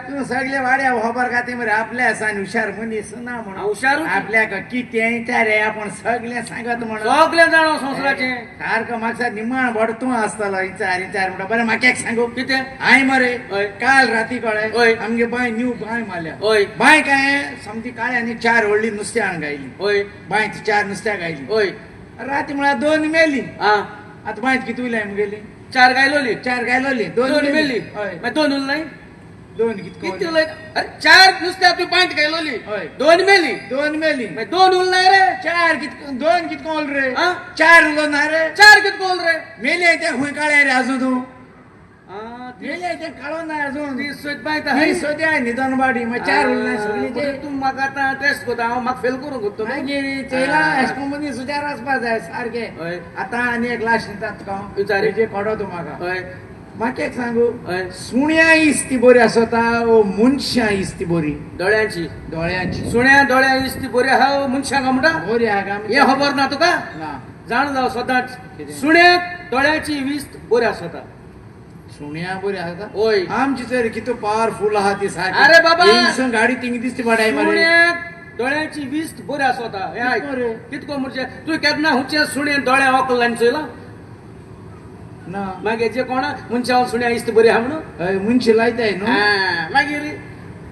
तू सगळे वाड्या खबर खाती मरे आपल्या आसा हुशार मनीस ना म्हणून हुशार आपल्याक कितें रे आपण सगळे सांगत म्हणून सगळे जाणो संवसाराचे सारको म्हाका निमाण भट तूं आसतलो विचार विचार म्हणटा. बरें म्हाका एक सांगू कितें हांवें मरे काल राती कळ्ळें आमगे बांय न्यू बांय मारल्या. हय बांय काय समजी काळ्यांनी 4 व्हडली नुस्त्या हाडून गायली. हय बांयत 4 नुस्त्या गायली. हय राती म्हळ्यार 2 मेली. आतां बांयत कितें उरल्या आमगेली? 4 गायलोली. 4 गायलोली 2 मेली. हय 2 उरले 2 कितको किती उरले? अरे 4 नुस्त्या तू बांयत गायलोली. 2 मेली. 2 मेली 2 उरले रे. 4 कितको 2 कितको उरले रे? 4 उरलो ना रे. 4 कितको उरले रे? मेले ते खूंय काळे रे अजून तूं? मेले ते काळो ना अजून. ती सोद बांयत ही सोद्या न्हिदोन बाडी मागीर 4 उरले सगळी. तूं म्हाका आतां टेस्ट करता हांव म्हाका फेल करूंक सोदता. मागीर चोयला अशें करून मनीस हुशार आसपा जाय सारकें. आतां आनी एक लास्ट दिता तुका हांव विचार कोडो तूं म्हाका. हय म्हाका एक सांगू, सुण्या इस्ती बरी आसता ओ मनशां इस्ती बरी? दोळ्यांची. दोळ्यांची. सुण्या दोळ्या इस्ती बरी आहा मनशांक म्हणटा बरी आहा हें खबर ना तुका? ना जाण जाव सदांच सुण्याक दोळ्याची विस्त बरी आसता. सुण्या बरी आसता? हय आमची तर कितू पावरफुल आहा ती सारकी. अरे बाबा गाडी थिंग दिसती पडाय मरे. सुण्याक दोळ्याची विस्त बरी आसता. हें कितको म्हणजे तूं केन्ना हुंचे सुणे दोळ्या वकल लावन चोयला ना? मागीर जे कोणा मनशां सुण्या इस्त बरी आहा म्हणून? हय मनशी लायताय न्हू मागीर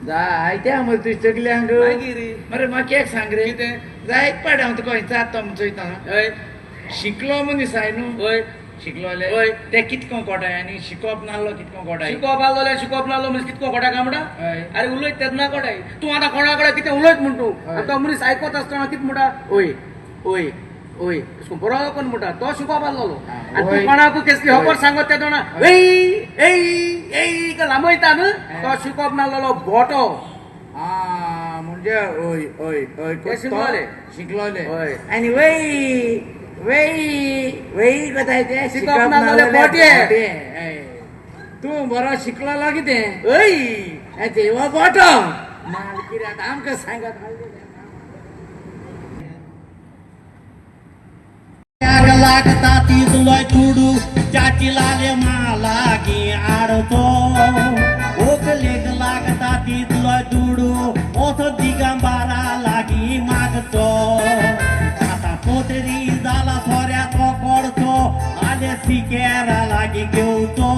जायत्या मरे तुज्या सगल्यांक. मागीर मरे म्हाका एक सांग रे, कितें जायत पाड हांव तुका विचारता म्हूण चोयता. हय शिकलो मनीस आहाय न्हू? हय शिकलोले हय ते कितको कोटाय आनी शिकोवप नासलो कितको कोटाय? शिकोवप आसलो शिकोवप नासलो मनीस कितको कोटाय काय म्हणटा? हय अरे उलयत तेन्ना कोटाय. तूं आतां कोणा कडेन कितें उलयत म्हण तूं हय. तो मनीस आयकत आसतना कितें म्हणटा? हय हय हय अशें बरो करून म्हणटा. तो शिकोवप आसलो आनी तूं कोणाकू केसली खबर सांगत ते तोंडा एय एय एय लांबयता न्हू तो शिकोवप नासलो बोटो. म्हणजे हय हय हय शिकलोले शिकलोले. हय आनी वय वय वय कोताय ते शिकप नासलेले बोटे. तूं बरो शिकलोलो कितें? हय हो बोटो माल कितें आतां आमकां सांगत. लागता तितलोय दुडू चाची लाले मालागी आडचो ओकलेक लागता तितलोय दुडू ओसो दिगंबारा लागी मागचो आतां पोतरी जाला सोऱ्याचो कोडचो आले सिकेरा लागी घेवचो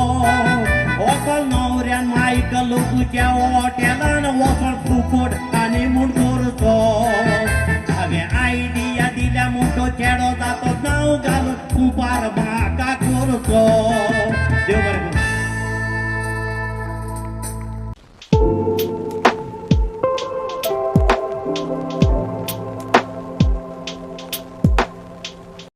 ओकल नवऱ्यान मायक लोकूच्या हॉटेलान वचोन फुकट आनी म्हूण करचो. हांवें आयडिया दिल्या म्हूण तो चेडो जातो नांव घालून कुपार म्हाका करचो. देव बरें करूं.